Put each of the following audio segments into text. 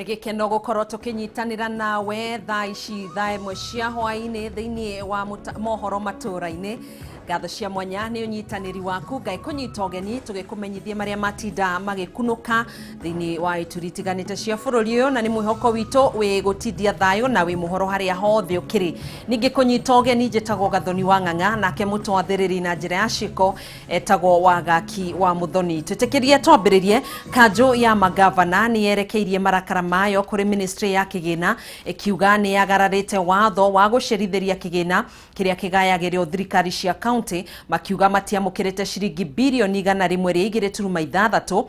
Nĩ gĩkeno gũkorwo tũkĩnyitanĩra nawe thaa ici thaa ĩmwe cia hwaĩ-inĩ thĩinĩ wa mohoro matũũra-inĩ. Ngatho cia mwanya nĩ ũnyitanĩri waku. Ngai kũnyita ũgeni tũgĩkũmenyithie marĩa matinda magĩkunũka thĩinĩ wa ituri itiganĩte cia bũrũri ũyũ, na nĩ mwĩhoko witũ wĩ gũtindia thayũ na wĩ mũhoro harĩa hothe ũkĩrĩ. Ningĩ kũnyita ũgeni, njĩtagwo Gathoni wa Ng'ang'a, nake mũtwathĩrĩri na njĩra ya ciĩko etagwo Wagaki wa Muthoni. Twĩtĩkĩrie twambĩrĩrie. Kanjũ ya magavana nĩ yerekeirie marakara mayo kũrĩ ministry ya kĩgĩna, ĩkiuga nĩ yagararĩte watho wa gũcerithĩria kĩgĩna kĩrĩa kĩgayagĩrwo thirikari cia kaunti, makiuga matiamũkĩrĩte ciringi birioni 102.6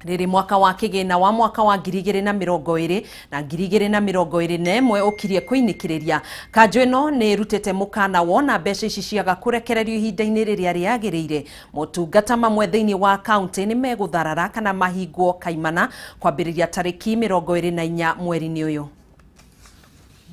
rĩrĩ mwaka wa kĩgĩna wa mwaka wa 2020 na 2021 ũkirie kũinĩkĩrĩria. Kanjũ ĩno nĩ ĩrutĩte mũkana wona mbeca ici ciaga kũrekererio ihinda-inĩ rĩrĩa rĩagĩrĩire, motungata mamwe thĩinĩ wa kaunti nĩ megũtharara kana mahingwo kaimana kwambĩrĩria tarĩki 24 mweri-inĩ ũyũ.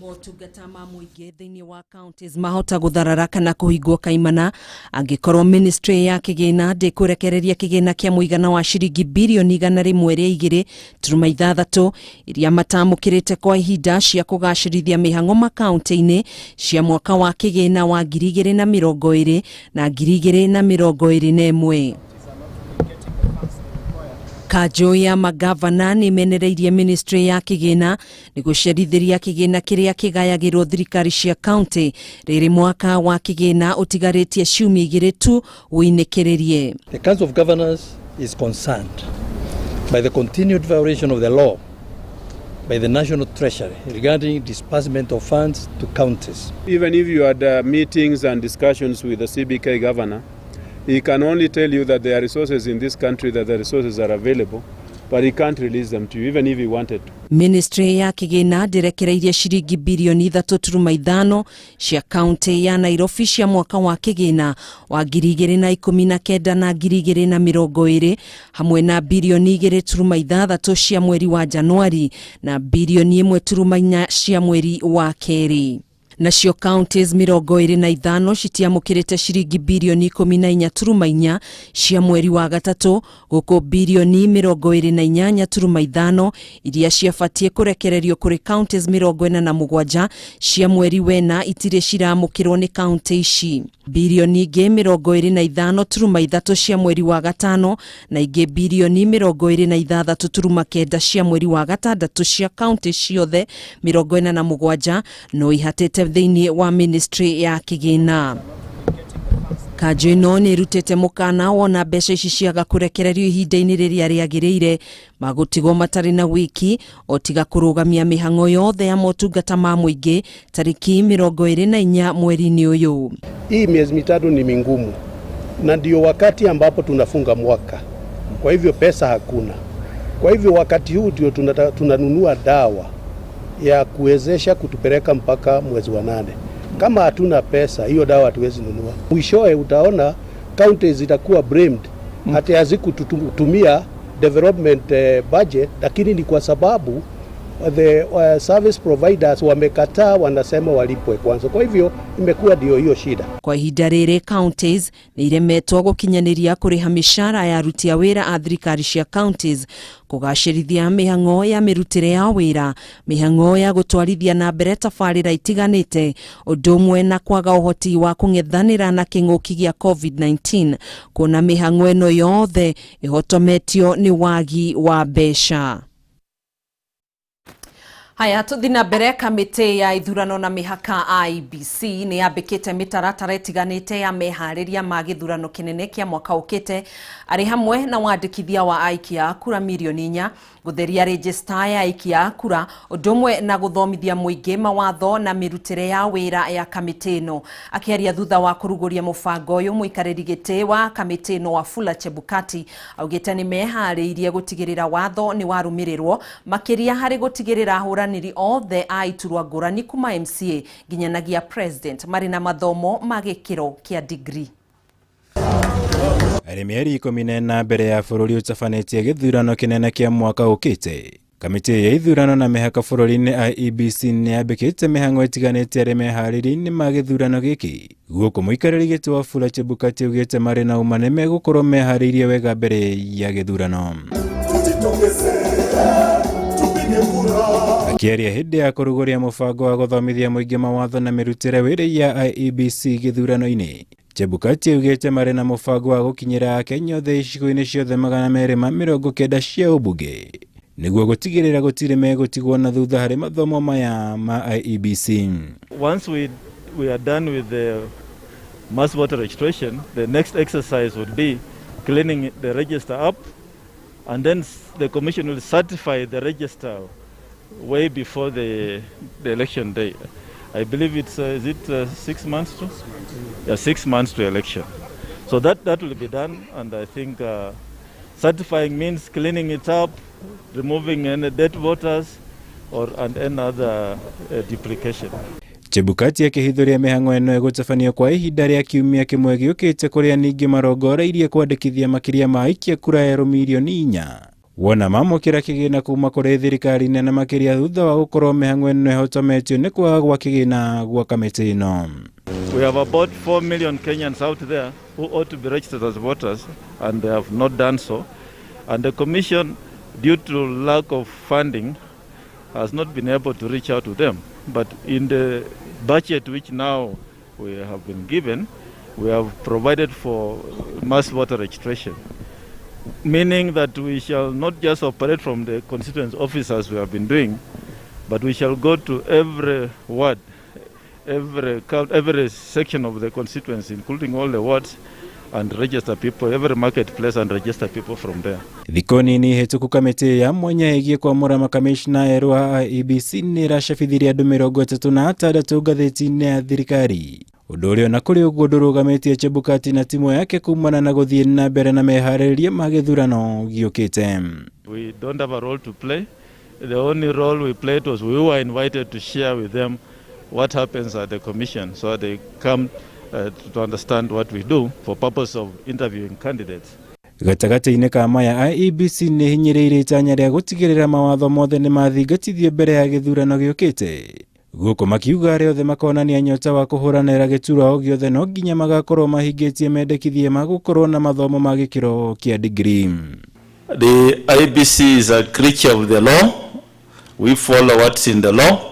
Motungata ma mũingĩ thĩinĩ wa counties mahota gũtharara kana kũhingwo kaimana angĩkorwo ministry ya kĩgĩna ndĩkũrekereria kĩgĩna kĩa mũigana wa ciringi birioni 102.6 iria matamũkĩrĩte kwa ihinda cia kũgacĩrithia mĩhang'o makaunti-inĩ cia mwaka wa kĩgĩna wa 2020 na 2021. Kanjũ ya magavana nĩ ĩmenereirie ministry ya kĩgĩna nĩ gũcerithĩria kĩgĩna kĩrĩa kĩgayagĩrwo thirikari cia kaunti rĩrĩ mwaka wa kĩgĩna ũtigarĩtie ciumia 2 tu ũinĩkĩrĩrie. The Council of Governors is concerned by the continued violation of the law by the National Treasury regarding disbursement of funds to counties. Even if you had meetings and discussions with the CBK governor, he can only tell you that there are resources in this country, that the resources are available, but he can't release them to you, even if he wanted to. Ministry ya kĩgĩna ndĩrekereirie ciringi birioni 3.5 cia kaunti ya Nairobi cia mwaka wa kĩgĩna wa 2019 na 2020, hamwe na birioni 2.6 cia mweri wa Januari na birioni 1.4 cia mweri wa kerĩ. Nacio counties 25 citiamũkĩrĩte ciringi birioni 14.4 cia mweri wa gatatũ, gũkũ birioni 28.5 iria ciabatiĩ kũrekererio kũrĩ counties 47 cia mweri wena itirĩ ciramũkĩrwo nĩ kaunti ici. Birioni ingĩ 25.3 cia mweri wa gatano na ingĩ birioni 26.9 cia mweri wa gatandatũ cia kaunti ciothe 47 no ihatĩte thĩinĩ wa ministry ya kĩgĩna. Kanjũ ĩno nĩ ĩrutĩte mũkana wona mbeca ici ciaga kũrekererio ihinda-inĩ rĩrĩa rĩagĩrĩire, magũtigwo matarĩ na wiki o tiga kũrũgamia mĩhang'o yothe ya motungata ma mũingĩ tarĩki 24 mweri-inĩ ũyũ. Hii miezi 3 ni mingumu na ndio wakati ambapo tunafunga mwaka, kwa hivyo pesa hakuna. Kwa hivyo wakati huu ndio tunanunua dawa ya kuwezesha kutupeleka mpaka mwezi wa 8. Kama hatuna pesa, hiyo dawa hatuwezi nunua. Mwishowe utaona counties zitakuwa blamed hata hazikutumia development budget, lakini ni kwa sababu the service providers wamekataa, wanasema walipwe kwanza. Kwa hivyo imekuwa ndio hiyo shida. Kwa ihinda rĩrĩ counties nĩ iremetwo gũkinyanĩria kũrĩha mĩcara ya aruti a wĩra a thirikari cia counties, kũgacĩrithia mĩhang'o ya mĩrutĩre ya wĩra, mĩhang'o ya gũtwarithia na mbere tabarĩra itiganĩte, ũndũ ũmwe na kwaga ũhoti wa kũng'ethanĩra na kĩng'ũki gĩa COVID-19, kuona mĩhang'o ĩno yothe ĩhotometio nĩ wagi wa mbeca. Haya, tuthi na mbere. Kamĩtĩ ya ithurano na mĩhaka IEBC nĩ yambĩkĩte mĩtaratara ĩtiganĩte ya meharĩria ma gĩthurano kĩnene kĩa mwaka ũkĩte, arĩ hamwe na wandĩkithia wa aikia a kura mirioni 4, gũtheria rejista ya aikia a kura, ũndũ ũmwe na gũthomithia mũingĩ mawatho na mĩrutĩre ya wĩra ya kamĩtĩ ĩno. Akĩaria thutha wa kũrugũria mũbango ũyũ, mũikarĩri gĩtĩ wa kamĩtĩ ĩno Wafula Chebukati augĩte nĩ meharĩirie gũtigĩrĩra watho nĩ warũmĩrĩrwo, makĩria harĩ gũtigĩrĩra ahũranĩri othe a iturwa ngũrani kuma MCA nginyanagia president marĩ na mathomo ma gĩkĩro kĩa degree. Arĩ mĩeri 14 mbere ya bũrũri ũtabanĩtie gĩthurano kĩnene kĩa mwaka ũkĩte, kamĩtĩ ya ithurano na mĩhaka bũrũri-inĩ IEBC nĩ yambĩkĩte mĩhang'o ĩtiganĩte arĩ meharĩria-inĩ ma gĩthurano gĩkĩ, gũkũ mũikarĩri gĩtĩ Wafula Chebukati augĩte marĩ na ũma nĩ megũkorwo meharĩirie wega mbere ya gĩthurano. Akĩaria hĩndĩ ya kũrugũria mũbango wa gũthomithia mũingĩ mawatho na mĩrutĩre wĩra ya IEBC gĩthurano-inĩ, Chebukati augĩte marĩ na mũbango wa gũkinyĩra Akenya othe icigo-inĩ ciothe 290 cia ũmbunge nĩguo gũtigĩrĩra gũtirĩ megũtigwo na thutha harĩ mathomo maya ma IEBC. Once we are done with the mass voter registration, the next exercise would be cleaning the register up, and then the commission will certify the register way before the election day. I believe it's, is it 6 months to? Yeah, 6 months to election. So that will be done, and I think certifying means cleaning it up, removing any dead voters and any other duplication. Chebukati akĩhithũria mĩhang'o ĩno ĩgũtabanio kwa ihinda rĩa kiumia kĩmwe gĩũkĩte kũrĩa ningĩ marongoreirie kwandĩkithia makĩria ma aikia kura erũ mirioni 4 wona mamũkĩra kĩgĩna kuma kũrĩ thirikari nene makĩria thutha wa gũkorwo mĩhang'o ĩno ĩhotometio nĩ kwaga gwa kĩgĩna gwa kamĩtĩ ĩno. We have about 4 million Kenyans out there who ought to be registered as voters, and they have not done so. And the commission, due to lack of funding, has not been able to reach out to them. But in the budget which now we have been given, we have provided for mass voter registration, meaning that we shall not just operate from the constituent office as we have been doing, but we shall go to every ward, every section of the constituency, including all the wards, and register people, every marketplace, and register people from there. Thikũ nini hĩtũku kamĩtĩ ya mwanya ĩgiĩ kwamũra makamishna erũ a IEBC nĩ ĩracabithirie andũ 36 ngathĩti-inĩ ya thirikari, ũndũ ũrĩa ona kũrĩ ũguo ndũrũgamĩtie Chebukati na timu yake kumana na gũthiĩ na mbere na meharĩrĩria ma gĩthurano gĩũkĩte. We don't have a role to play. The only role we played was we were invited to share with them what happens at the commission, so they come to understand what we do for purpose of interviewing candidates. Gatagatĩ-inĩ ka maya, IEBC nĩ hinyĩrĩirie itanya rĩa gũtigĩrĩra mawatho mothe nĩ mathingatithio mbere ya gĩthurano gĩũkĩte, gũkũ makiuga arĩa othe makonania nyota wa kũhũranĩra gĩturwa o gĩothe no nginya magakorwo mahingĩtie mendekithia ma gũkorwo na mathomo ma gĩkĩro kĩa degree. The IEBC is a creature of the law. We follow what's in the law.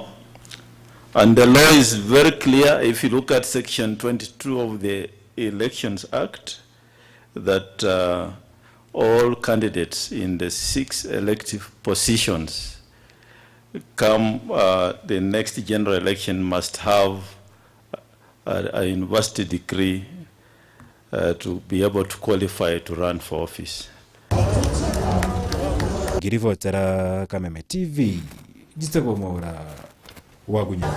And the law is very clear. If you look at section 22 of the Elections Act, that all candidates in the 6 elective positions come the next general election must have a university degree to be able to qualify to run for office. Ngiribotera Kameme TV, njĩtagwo Mwaura Wagunya.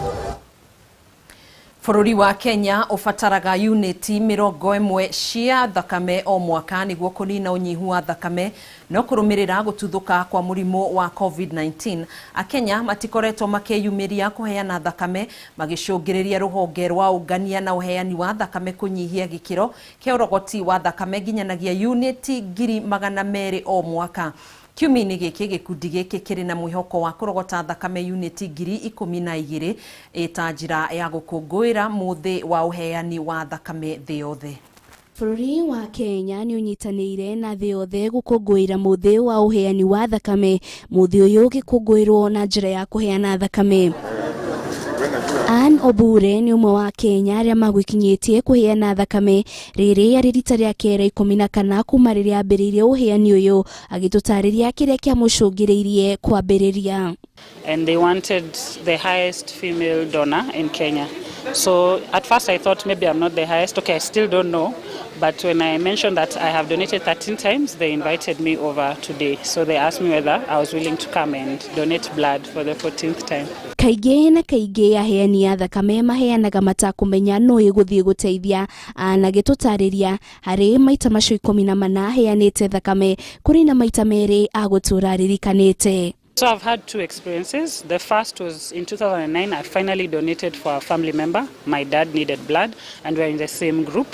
Bũrũri wa Kenya ũbataraga uniti 40 cia thakame o mwaka nĩguo kũnina ũnyihu wa thakame no kũrũmĩrĩra gũtuthũka kwa mũrimũ wa COVID-19. Akenya matikoretwo makĩyumĩria kũheana thakame magĩcũngĩrĩria rũhonge rwa ũngania na ũheani wa thakame kũnyihia gĩkĩro kĩa ũrogoti wa thakame nginyanagia uniti 200,000 o mwaka. Kiumia-inĩ gĩkĩ gĩkundi gĩkĩ kĩrĩ na mwĩhoko wa kũrogota thakame uniti 12,000 ĩta njĩra ya gũkũngũĩra mũthĩ wa ũheani wa thakame thĩ yothe. Bũrũri wa Kenya nĩ ũnyitanĩire na thĩ yothe gũkũngũĩra mũthĩ wa ũheani wa thakame. Mũthĩ ũyũ ũgĩkũngũĩrwo na njĩra ya kũheana thakame. Ann Obure nĩ ũmwe wa Kenya arĩa magwĩkinyĩtie kũheana thakame. Rĩrĩ yarĩ rita rĩake rĩa 14 kuma rĩrĩa ambĩrĩirie ũheani ũyũ, agĩtũtarĩria kĩrĩa kĩamũcũngĩrĩirie kwambĩrĩria. And they wanted the highest female donor in Kenya. So at first I thought maybe I'm not the highest. Okay, I still don't know. But when I mentioned that I have donated 13 times, they invited me over today. So they asked me whether I was willing to come and donate blood for the 14th time. Kaingĩ na kaingĩ aheani a thakame maheanaga matakũmenya no ĩgũthiĩ gũteithia, na gĩtũtarĩria harĩ maita macio 14 aheanĩte thakame kũrĩ na maita merĩ agũtũra aririkanĩte. So I've had 2 experiences. The first was in 2009. I finally donated for a family member. My dad needed blood and we're in the same group.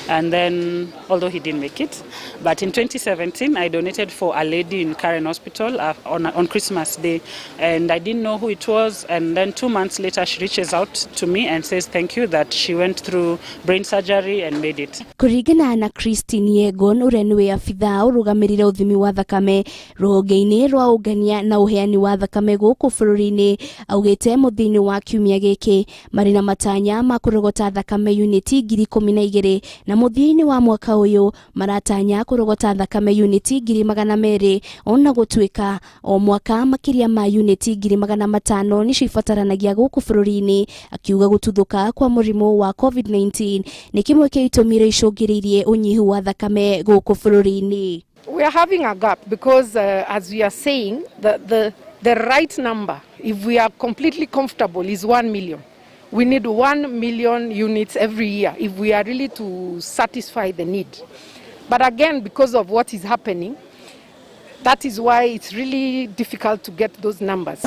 And then, although he didn't make it, but in 2017, I donated for a lady in Karen Hospital on Christmas Day. And I didn't know who it was. And then 2 months later, she reaches out to me and says thank you that she went through brain surgery and made it. Kũringana na Christine Yegon, ũrĩa nĩwe abithaa ũrũgamĩrĩire ũthimi wa thakame rũhonge-inĩ rwa ũngania na ũheani wa thakame gũkũ bũrũri-inĩ augĩte mũthia-inĩ wa kiumia gĩkĩ marĩ na matanya ma kũrogota thakame uniti 12,000 na mũthia-inĩ wa mwaka ũyũ maratanya kũrogota thakame uniti 200,000 ona gũtuĩka o mwaka makĩria ma uniti 500,000 nĩcio ibataranagia gũkũ bũrũri-inĩ. Akiuga gũtuthũka kwa mũrimũ wa COVID-19 nĩ kĩmwe kĩa itũmi iria icũngĩrĩirie ũnyihu wa thakame gũkũ bũrũri-inĩ. We are having a gap because as we are saying, the right number, if we are completely comfortable, is 1 million. We need 1 million units every year if we are really to satisfy the need. But again, because of what is happening, that is why it's really difficult to get those numbers.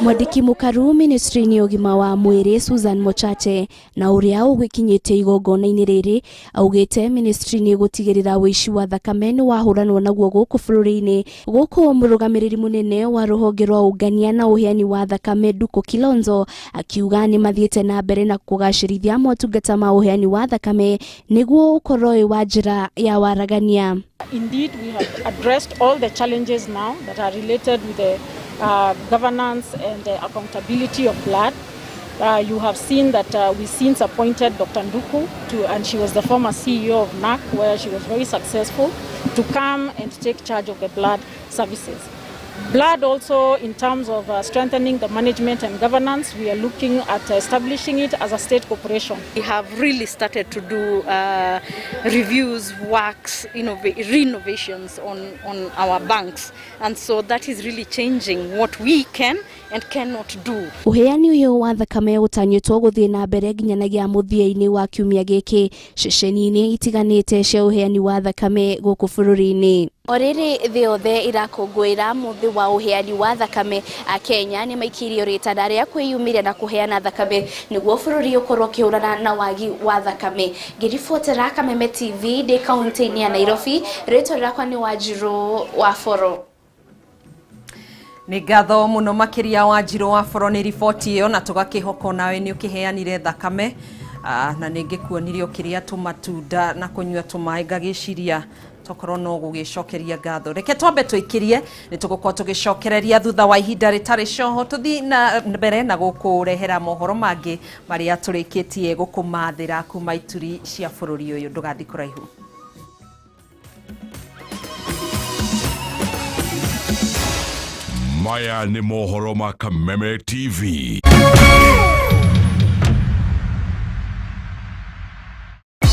Mwandĩki mũkaru ministry-inĩ ũgima wa mwĩrĩ Susan Mochache na ũrĩa ũgĩkinyĩte igongona-inĩ rĩrĩ augĩte ministry nĩ gũtigĩrĩra ũici wa thakame nĩ wahũranwo naguo gũkũ bũrũri-inĩ. Gũkũ mũrũgamĩrĩri mũnene wa rũhonge rwa ũngania na ũheani wa thakame Nduku Kilonzo akiuga nĩ mathiĩte na mbere na kũgacĩrithia motungata ma ũheani wa thakame nĩguo ũkorwo wĩ wa njĩra ya waragania. Indeed, we have addressed all the challenges now that are related with the governance and the accountability of blood. You have seen that we since appointed Dr. Nduku, and she was the former CEO of NAC, where she was very successful, to come and take charge of the blood services. Blood also, in terms of strengthening the management and governance, we are looking at establishing it as a state corporation. We have really started to do reviews, works, renovations on our banks, and so that is really changing what we can and cannot do. Uheani uyu wa thakame utanyĩtwo gũthiĩ na mbere nginyanagia mũthia-inĩ wa kiumia gĩkĩ ceceni-inĩ itiganĩte cia ũheani wa thakame gũkũ bũrũri-inĩ. O rĩrĩ thĩ yothe ĩrakũngũĩra mũthĩ wa ũheani wa thakame, Akenya nĩ maikirio rĩtana rĩa kwĩyumĩria na kũheana thakame nĩguo bũrũri ũkorwo ũkĩhũrana na wagi wa thakame. Ngĩribotera Kameme TV ndĩ kaunti-inĩ ya Nairobi, rĩtwa rĩakwa nĩ Wanjirũ wa Boro. Nĩ ngatho mũno makĩria Wanjirũ wa Boro nĩ riboti ĩyo, na tũgakĩhoka nawe nĩ ũkĩheanire thakame na nĩ ngĩkuonirie ũkĩrĩa tũmatunda na kũnyua tũmaĩ, ngagĩciria tokorwo no gũgĩcokeria ngatho. Reke twambe tũikirie, nĩ tũgũkorwo tũgĩcokereria thutha wa ihinda rĩtarĩ coho tũthiĩ na mbere na gũkũrehera mohoro mangĩ marĩa tũrĩkĩtie gũkũmathĩra kuma ituri cia bũrũri ũyũ. Ndũgathiĩ kũraihu. Maya ni mohoro ma Kameme TV.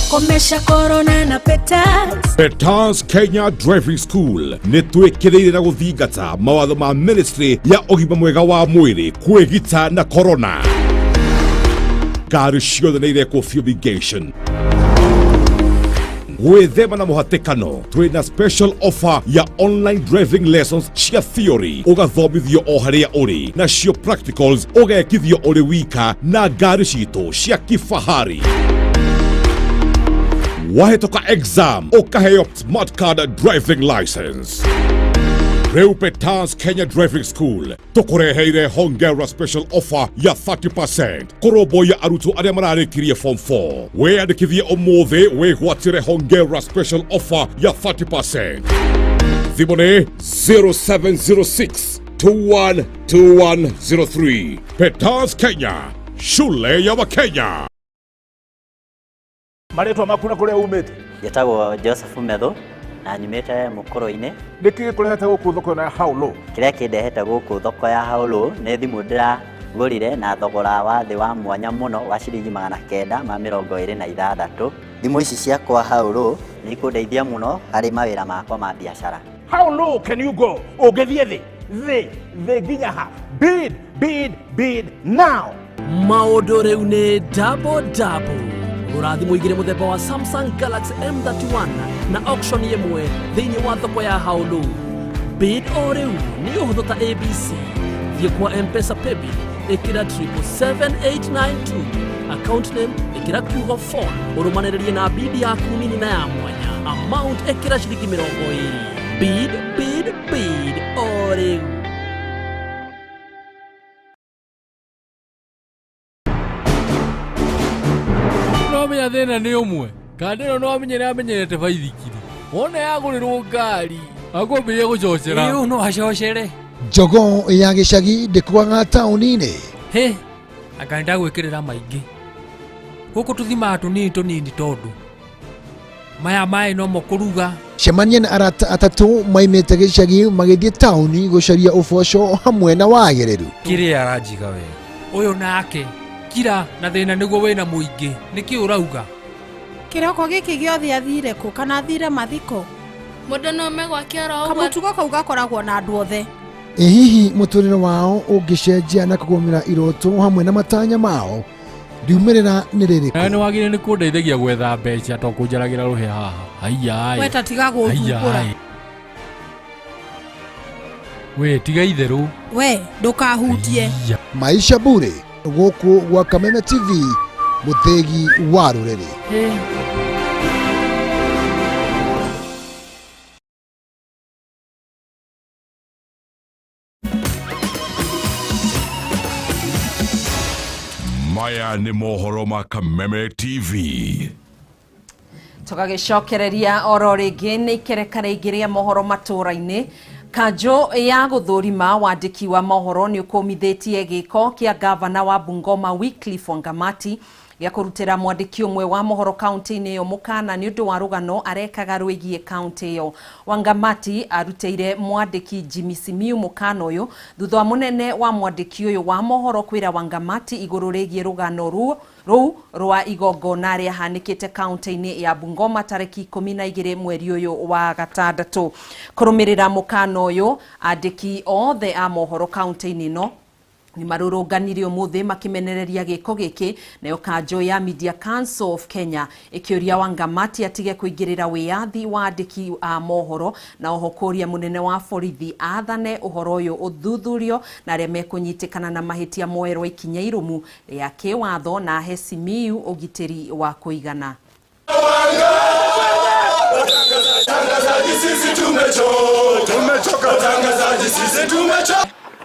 Komesha corona na Petals. Petals Kenya Driving School nĩ twĩkĩrĩire na gũthingata mawatho ma ministry ya ũgima mwega wa mwĩrĩ kwĩgita na corona. Ngari ciothe nĩ irekwo fumigation. Gwĩthema na mũhatĩkano, twĩna special offer ya online driving lessons cia theory ũgathomithio o harĩa ũrĩ, nacio practicals ũgekithio ũrĩ wika na ngari citũ cia kifahari. Wahĩtũka exam ũkaheo smart card driving license. Rĩu Petals Kenya Driving School tũkũreheire hongera special offer ya 30% kũrũmbũiya arutwo arĩa mararĩkirie form 4. Wĩyandĩkithie ũmũthĩ wĩgwatĩre hongera special offer ya 30%. Thimũ nĩ 0706 212103. Petals Kenya, shule ya Wakenya. Marĩtwa maku na kũrĩa umĩte? Njĩtagwo Joseph Methu na nyumĩte Mũkũrũ-inĩ. Nĩkĩ gĩkũrehete gũkũ thoko ĩno ya How Low? Kĩrĩa kĩndehete gũkũ thoko ya How Low nĩ thimũ ndĩragũrire na thogora wa thĩ wa mwanya mũno wa ciringi 926. Thimũ ici ciakwa How Low nĩ ikũndeithia mũno harĩ mawĩra makwa ma biacara. How low can you go? Ũngĩthiĩ thĩ thĩ thĩ nginya ha? Bid, bid, bid now. Maũndũ rĩu nĩ double double. Gũra thimũ igĩrĩ mũthemba wa Samsung Galaxy M31 na auction ĩmwe thĩinĩ wa thoko ya How Low. Bid o rĩu nĩ ũhũthũ ta ABC. Thiĩ kwa M-Pesa Paybill, ĩkĩra 777892, account name ĩkĩra kiugo phone, ũrũmanĩrĩrie na bid yaku nini na ya mwanya. Amount ĩkĩra ciringi 20. Bid, bid, bid o rĩu. Menya thĩna nĩ ũmwe, kandĩro no amenyere amenyerete baithikiri. Wona yagũrĩrwo ngari, Akwambĩrĩria gũcocera. Ĩĩ no acocere. Jogoo ya gĩcagi ndĩkuaga taũni-inĩ. Hĩ, anga nĩndagwĩkĩrĩra maingĩ. Gũkũ tũthimaga tũnini tũnini tondũ maya maĩ nomo kũruga. Cemania na arata atatũ maimĩte gĩcagi magĩthiĩ taũni gũcaria ũboco hamwe na wagĩrĩru. Kĩrĩa aranjiga we. Ũyũ nake kira na thĩna nĩguo wĩna mũingĩ. Nĩkĩ ũrauga? Kĩroko gĩkĩ gĩothe athire kũ kana athire mathiko? Mũndũ no ome gwake oro ũguo. Kamũtugo kau gakoragwo na andũ othe. Ĩ hihi mũtũrĩre wao ũngĩcenjia na kũgũmĩra iroto hamwe na matanya mao? Riumĩrĩra nĩ rĩrĩkũ? Nĩ wagĩrĩire nĩ kũndeithagia gwetha mbeca to kũnjaragĩra rũhĩa haha. Haiya. We ta tiga gũthumbũra. We tiga itherũ. We ndũkahutie. Maisha Bure gũkũ gwa Kameme TV, mũthĩgi wa rũrĩrĩ. Maya nĩ mohoro ma Kameme TV. Tũgagĩcokereria oro rĩngĩ nĩ ikereka rĩingĩ rĩa mohoro matũũra-inĩ. Kanjũ ya gũthũrima wandĩki wa mohoro nĩ ũkũmithĩtie gĩko kĩa gavana wa Bungoma Wycliffe Wangamati gĩa kũrutĩra mwandĩki ũmwe wa mohoro kaunti-inĩ ĩyo mũkana nĩ ũndũ wa rũgano arekaga rwĩgiĩ kaunti ĩyo. Wangamati arutĩire mwandĩki Jimmy Simiyu mũkana ũyũ thutha wa mũnene wa mwandĩki ũyũ wa mohoro kwĩra Wangamati igũrũ rĩgiĩ rũgano rũu rwa igongona rĩahanĩkĩte kaunti-inĩ ya Bungoma tarĩki 12 mweri ũyũ wa gatandatũ. Kũrũmĩrĩra mũkana ũyũ, andĩki othe a mohoro kaunti-inĩ ĩno nĩ marũrũnganire ũmũthĩ makĩmenereria gĩko gĩkĩ, nayo kanjũ ya Media Council of Kenya ĩkĩũria Wangamati atige kũingĩrĩra wĩyathi wa andĩki a mohoro na oho kũũria mũnene wa borithi athane ũhoro ũyũ ũthuthurio na arĩa mekũnyitĩkana na mahĩtia moerwo ikinya irũmu rĩa kĩwatho na ahe Simiyu ũgitĩri wa kũigana.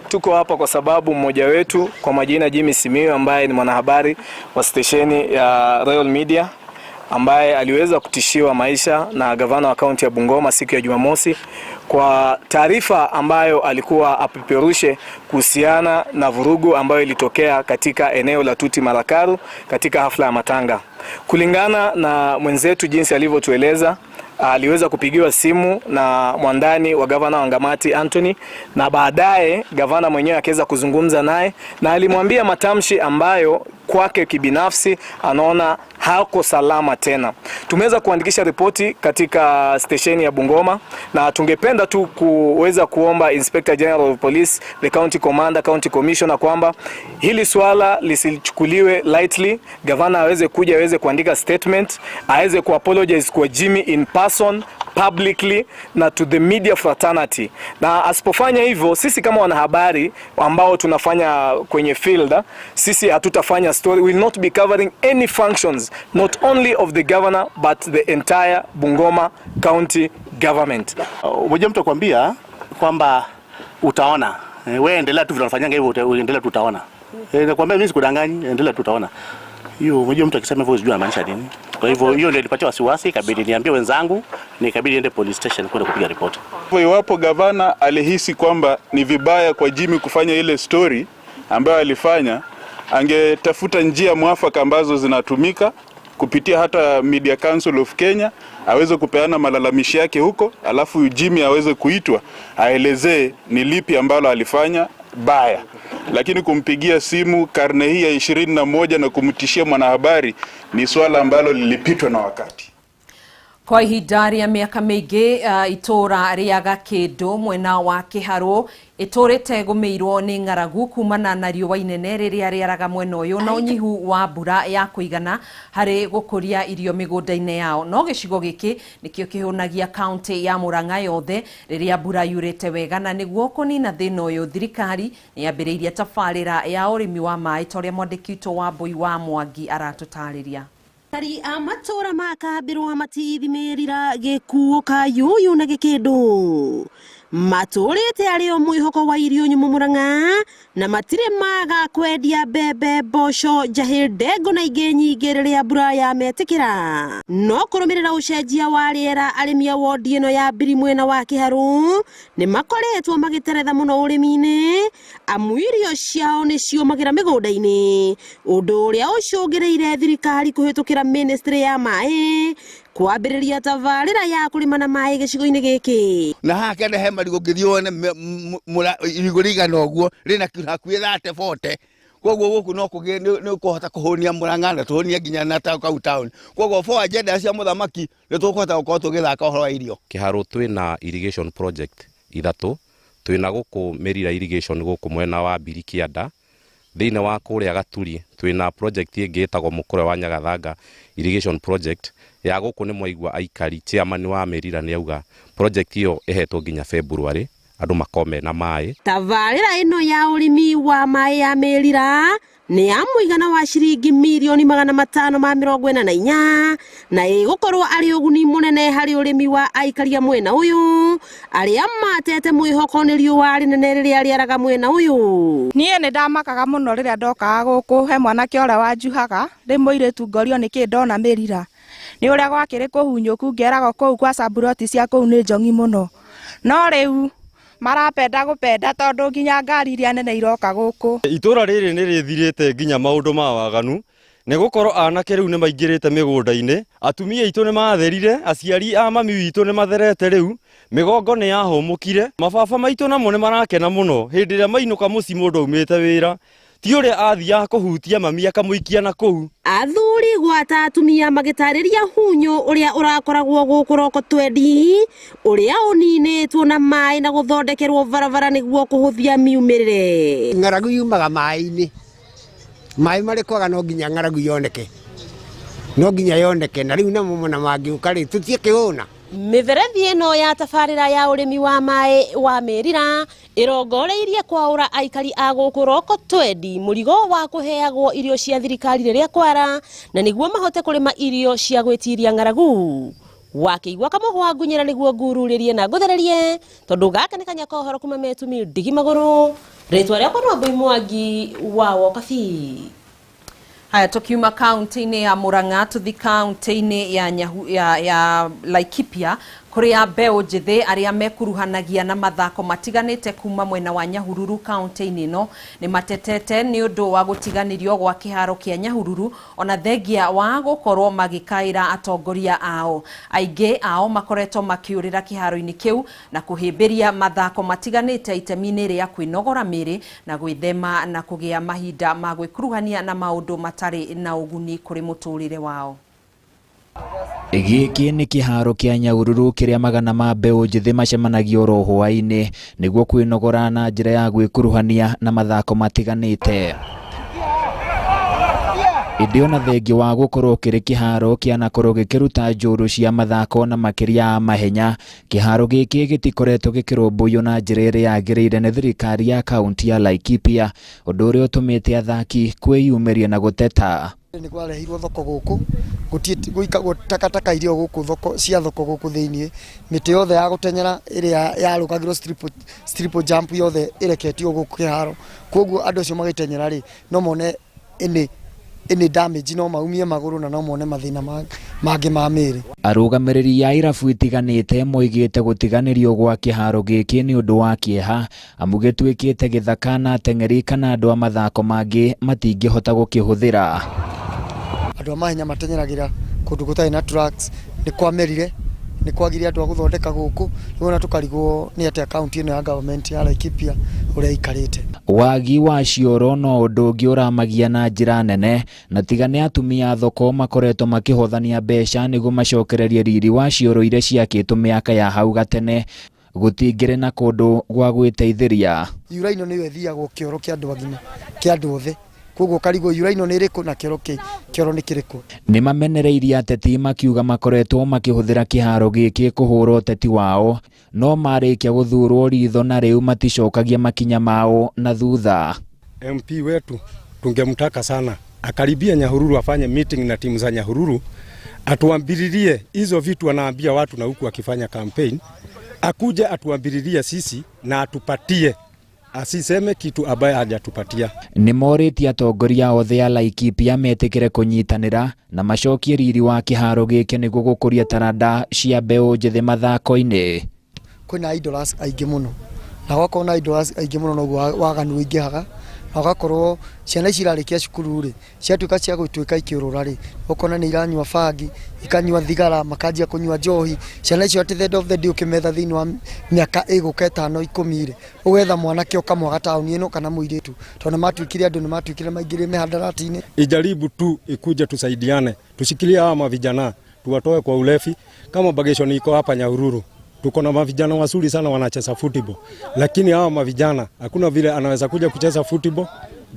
Tuko hapa kwa sababu mmoja wetu kwa majina Jimmy Simiyu ambaye ni mwanahabari wa stesheni ya Royal Media ambaye aliweza kutishiwa maisha na gavana wa kaunti ya Bungoma siku ya Jumamosi kwa taarifa ambayo alikuwa apeperushe kuhusiana na vurugu ambayo ilitokea katika eneo la Tuti Marakaru katika hafla ya matanga. Kulingana na mwenzetu jinsi alivyotueleza, aliweza kupigiwa simu na mwandani wa gavana Wangamati Anthony, na baadaye gavana mwenyewe akaweza kuzungumza naye na alimwambia matamshi ambayo kwake kibinafsi anaona hako salama tena. Tumeweza kuandikisha ripoti katika stesheni ya Bungoma na tungependa tu kuweza kuomba Inspector General of Police, the County Commander, County Commissioner kwamba hili swala lisichukuliwe lightly. Gavana aweze kuja, aweze kuandika statement, aweze kuapologize kwa Jimmy in person publicly na to the media fraternity. Na asipofanya hivyo, sisi kama wanahabari ambao tunafanya kwenye field, sisi hatutafanya story, we will not be covering any functions not only of the governor but the entire Bungoma County government. Mmoja mtu akwambia kwamba utaona, wewe endelea tu vile unafanyanga hivyo, uendelea tu utaona. Nakwambia mimi sikudanganyi, endelea tu utaona. Hiyo mmoja mtu akisema hivyo sijui anamaanisha nini. Kwa hivyo hiyo ndio ilipatia wasiwasi, ikabidi niambie wenzangu, nikabidi niende police station kwenda kupiga ripoti. Iwapo gavana alihisi kwamba ni vibaya kwa Jimmy kufanya ile story ambayo alifanya, angetafuta njia mwafaka ambazo zinatumika kupitia hata Media Council of Kenya, aweze kupeana malalamishi yake huko, alafu Jimmy aweze kuitwa aelezee ni lipi ambalo alifanya baya. Lakini kumpigia simu karne hii ya 21 na kumtishia mwanahabari ni swala ambalo lilipitwa na wakati. Kwa ihinda rĩa mĩaka mĩingĩ itũũra rĩa Gakĩndũ mwena wa Kĩharũ ĩtũũrĩte gũmĩirwo nĩ ng'aragu kumana na riũa inene rĩrĩa rĩaraga mwena ũyũ na ũnyihu wa mbura ya kũigana harĩ gũkũria irio mĩgũnda-inĩ yao. No gĩcigo gĩkĩ nĩkĩo kĩhũnagia kaunti ya Murang'a yothe rĩrĩa mbura yurĩte wega, na nĩguo kũnina thĩna ũyũ thirikari nĩ yambĩrĩirie tabarĩra ya ũrĩmi wa maĩ ta ũrĩa mwandĩki witũ wa Mbui wa Mwangi aratũtarĩria. Aikari a matũũra ma Kambĩrwa matithimĩrira gĩkuũ kayũyũ na gĩkĩndũ Matũrĩte arĩ o mwĩhoko wa irio nyũmũ Murang'a na matirĩ maga kwendia mbembe, mboco, njahĩ, ndengũ na ingĩ nyingĩ rĩrĩa mbura yametĩkĩra. No kũrũmĩrĩra ũcenjia wa rĩera, arĩmi a wondi ĩno ya Mbiri mwena wa Kĩharũ nĩ makoretwo magĩteretha mũno ũrĩmi-inĩ, amu irio ciao nĩ ciũmagĩra mĩgũnda-inĩ, ũndũ ũrĩa ũcũngĩrĩire thirikari kũhĩtũkĩra ministry ya maĩ kwambĩrĩria tabarĩra ya kũrĩma na maĩ gĩcigo-inĩ gĩkĩ. Na haha kĩanda he marigũ ũngĩthiĩ wone irigũ rĩigana ũguo rĩna kiro hakuhĩ 30 40. Koguo gũkũ no kũgĩe nĩ ũkũhota kũhũnia Murang'a na tũhũnie nginya na kau town. Koguo for agenda cia mũthamaki nĩ tũkũhota gũkorwo tũgĩthaka ũhoro wa irio. Kĩharũ twĩna irrigation project ithatũ, twĩna gũkũ Mĩrira irrigation gũkũ mwena wa Mbiri Kĩanda, thĩinĩ wa kũrĩa Gaturi twĩna project ĩngĩ ĩtagwo Mũkũrwe wa Nyagathanga irrigation project ya gũkũ nĩ mwaigua aikari, chairman wa Mĩrira nĩ auga project ĩyo ĩhetwo nginya February andũ makome na maĩ. Tabarĩra ĩno ya ũrĩmi wa maĩ ya Mĩrira nĩ ya mũigana wa ciringi mirioni 544 na ĩgũkorwo arĩ ũguni mũnene harĩ ũrĩmi wa aikaria mwena ũyũ arĩa matete mwĩhoko nĩ riũa rĩnene rĩrĩa rĩaraga mwena ũyũ. Niĩ nĩ ndamakaga mũno rĩrĩa ndokaga gũkũ, he mwanake ũrĩa wanjuhaga ndĩ mũirĩtu ngorio nĩkĩ ndona Mĩrira nĩ ũrĩa gwakĩrĩ kũhunyũku, ngeragwo kũu kwa caburoti cia kũu nĩ njong'i mũno, no rĩu marapenda gũpenda tondũ nginya ngari iria nene iroka gũkũ. Itũra rĩrĩ nĩ rĩthirĩte nginya maũndũ ma waganu nĩ gũkorwo anake rĩu nĩ maingĩrĩte mĩgũnda-inĩ, atumia aitũ nĩ matherire, aciari a mami witũ nĩ matherete rĩu, mĩgongo nĩ yahũmũkire, mababa maitũ namo nĩ marakena mũno hĩndĩ ĩrĩa mainũka mũciĩ mũndũ aumĩte wĩra ti ũrĩa athiaga kũhutia mami akamũikia na kũu. Athuri gwata atumia magĩtarĩria hunyũ ũrĩa ũrakoragwo gũkũ Roko Twendi ũrĩa ũninĩtwo na maĩ na gũthondekerwo barabara nĩguo kũhũthia miumĩrĩre. Ng'aragu yumaga maĩ-inĩ, maĩ marĩ kwaga no nginya ng'aragu yoneke, no nginya yoneke, na rĩu namo mona mangĩũka rĩ tũtiĩkĩhũna. Mĩberethi ĩno ya tabarĩra ya ũrĩmi wa maĩ wa Mĩrira ĩrongoreirie kwaũra aikari a gũkũ Roko Twendi mũrigo wa kũheagwo irio cia thirikari rĩrĩa kwara na nĩguo mahote kũrĩma irio cia gwĩtiria ng'aragu. Wakĩigua kamũhwa ngunyĩra nĩguo ngururĩrie na ngũthererie tondũ gaka nĩ kanya ka ũhoro kuma metumi ndigi magũrũ. Rĩtwa rĩakwa no Wambui Mwangi wa Wokabi. Haya, tukiuma kaunti-inĩ ya Murang'a tuthi kaunti-inĩ ya Laikipia kũrĩa mbeũ njĩthĩ arĩa mekuruhanagia na mathako matiganĩte kuma mwena wa Nyahururu kaunti-inĩ ĩno nĩ matetete nĩ ũndũ wa gũtiganĩrio gwa kĩharo kĩa Nyahururu ona thengia wa gũkorwo magĩkaĩra atongoria ao. Aingĩ ao makoretwo makĩũrĩra kĩharo-inĩ kĩu na kũhĩmbĩria mathako matiganĩte itemi-inĩ rĩa kwĩnogora mĩĩrĩ na gwĩthema na kũgĩa mahinda ma gwĩkuruhania na maũndũ matarĩ na ũguni kũrĩ mũtũrĩre wao. Gĩkĩ nĩ kĩharo kĩa Nyahururu kĩrĩa magana ma mbeũ njĩthĩ macemanagio oro hwaĩ-inĩ nĩguo kwĩnogora na njĩra ya gwĩkuruhania na mathako matiganĩte. Ĩndĩ ona thengia wa gũkorwo kĩrĩ kĩharo kĩanakorwo gĩkĩruta njũru cia mathako na makĩria mahenya, kĩharo gĩkĩ gĩtikoretwo gĩkĩrũmbũiyo na njĩra ĩrĩa yagĩrĩire nĩ thirikari ya kaunti ya Laikipia, ũndũ ũrĩa ũtũmĩte athaki kwĩyumĩria na gũteta. Nĩ kwarehirwo thoko gũkũ gũikagwo takataka irio gũkũ thoko cia thoko gũkũ thĩinĩ, mĩtĩ yothe ya gũtenyera ĩrĩa yarũgagĩrwo triple jump yothe ĩreketio gũkũ kĩharo, koguo andũ acio magĩtenyera rĩ no mone any damage, no maumie magũrũ na no mone mathĩna mangĩ ma mĩĩrĩ. Arũgamĩrĩri a irabu itiganĩte moigĩte gũtiganĩrio gwa kĩharo gĩkĩ nĩ ũndũ wa kĩeha amu gĩtuĩkĩte gĩthaka na ateng'eri kana andũ a mathako mangĩ matingĩhota gũkĩhũthĩra. Andũ a mahenya matenyeragĩra kũndũ gũtarĩ na tracks, nĩ kwamerire, nĩ kwagire andũ a gũthondeka gũkũ, rĩu ona tũkarigwo nĩ atĩa kaunti ĩno ya government ya Laikipia ũrĩa ĩikarĩte. Wagi wa cioro no ũndũ ũngĩ ũramagia na njĩra nene, na tiga nĩ atumia a thoko makoretwo makĩhothania mbeca nĩguo macokererie riri wa cioro iria ciakĩtwo mĩaka ya hau gatene, gũtingĩrĩ na kũndũ gwa gwĩteithĩria. Uraino nĩyo ĩthiagwo kĩoro kĩa andũ agima, kĩa andũ othe, koguo karigwo uraino nĩ ĩrĩkũ na kĩoro nĩ kĩrĩkũ. Nĩ mamenereirie ateti makiuga makoretwo makĩhũthĩra kĩharo gĩkĩ kũhũra ũteti wao, no marĩkia gũthurwo ritho na rĩu maticokagia makinya mao na thutha. MP wetu tungemtaka sana akaribia Nyahururu, afanye meeting na timu za Nyahururu, atuambiririe hizo vitu anaambia watu na huku akifanya campaign, Akuje atuambiririe sisi na atupatie, asiseme kitu ambaye hajatupatia. Nĩ morĩtie atongoria othe a Laikipia metĩkĩre kũnyitanĩra na macokie riri wa kĩharo gĩkĩ nĩguo gũkũria taranda cia mbeũ njĩthĩ mathako-inĩ. Kwĩna idlers aingĩ mũno, na gwakorwo na idlers aingĩ mũno noguo waganu ũingĩhaga, na ũgakorwo ciana ici irarĩkia cukuru rĩ, ciatuĩka cia gũtuĩka ikĩũrũra rĩ, ũkona nĩ iranyua bangi, ikanyua thigara, makanjia kũnyua njohi. Ciana icio at the end of the day ũkĩmetha thĩinĩ wa mĩaka ĩgũka 5 10 rĩ, ũgetha mwanake ũkamwaga taũni ĩno kana mũirĩtu, tondũ nĩ matuĩkire andũ, nĩ matuĩkire maingĩrire mĩhandarati-inĩ. Ijaribu tu ikuje tusaidiane, tushikilie hawa mavijana, tuwatoe kwa ulevi. Kama bagation iko hapa Nyahururu, tuko na mavijana wazuri sana wanacheza football, lakini hawa mavijana hakuna vile anaweza kuja kucheza football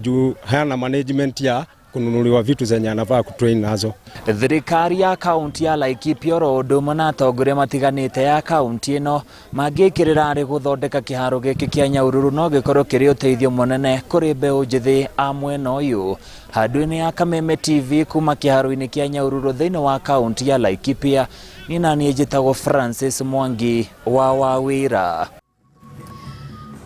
juu hana management ya kununuliwa vitu zenye anafaa kutrain nazo. Thirikari ya kaunti ya Laikipia oro ũndũ ũmwe na atongoria matiganĩte ya kaunti ĩno mangĩkĩrĩra arĩ gũthondeka kĩharo gĩkĩ kĩa Nyahururu no gĩkorwo kĩrĩ ũteithio mũnene kũrĩ mbeũ njĩthĩ a mwena ũyũ. Handũ-inĩ ya Kameme TV kuma kĩharo-inĩ kĩa Nyahururu thĩinĩ wa kaunti ya Laikipia, niĩ na niĩ njĩtagwo Francis Mwangi wa Wawĩra.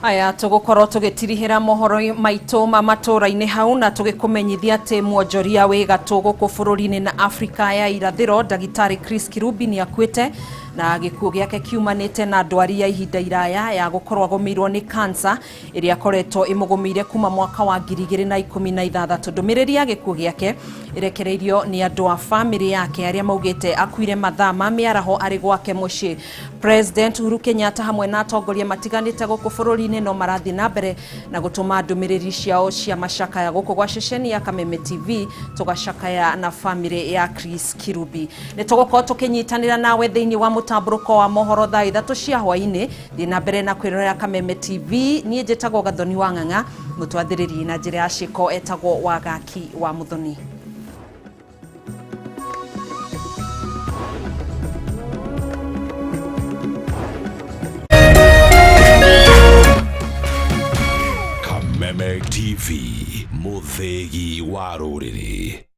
Aya, tũgũkorwo tũgĩtirihĩra mohoro maitũ ma matũra-inĩ hau na tũgĩkũmenyithia atĩ mwonjoria wĩ gatũ gũkũ bũrũri-inĩ na Afrika ya irathĩro ndagĩtarĩ Chris Kirubi nĩ akuĩte, na gĩkuũ gĩake kiumanĩte na ndwari ya ihinda iraya ya gũkorwo agũmĩirwo nĩ kansa ĩrĩa akoretwo ĩmũgũmĩire kuma mwaka wa 2016. Ndũmĩrĩri ya gĩkuũ gĩake ĩrekereirio nĩ andũ a bamĩrĩ yake arĩa maugĩte akuire mathaa ma mĩaraho arĩ gwake mũciĩ. President Uhuru Kenyatta hamwe na atongoria matiganĩte gũkũ bũrũri-inĩ no marathiĩ na mbere na gũtũma ndũmĩrĩri ciao cia macakaya gũkũ gwa ceceni ya Kameme TV, tũgacakaya na bamĩrĩ ya Chris Kirubi. Nĩ tũgũkorwo tũkĩnyitanĩra nawe thĩinĩ wa mũtambũrũko wa mohoro thaa 3 cia hwaĩ-inĩ. Thiĩ na mbere na kwĩrorera Kameme TV. Niĩ njĩtagwo Gathoni wa Ng'ang'a, mũtwathĩrĩri na njĩra ya ciĩko etagwo Wagaki wa Muthoni. Kameme TV, mũthĩgi wa rũrĩrĩ.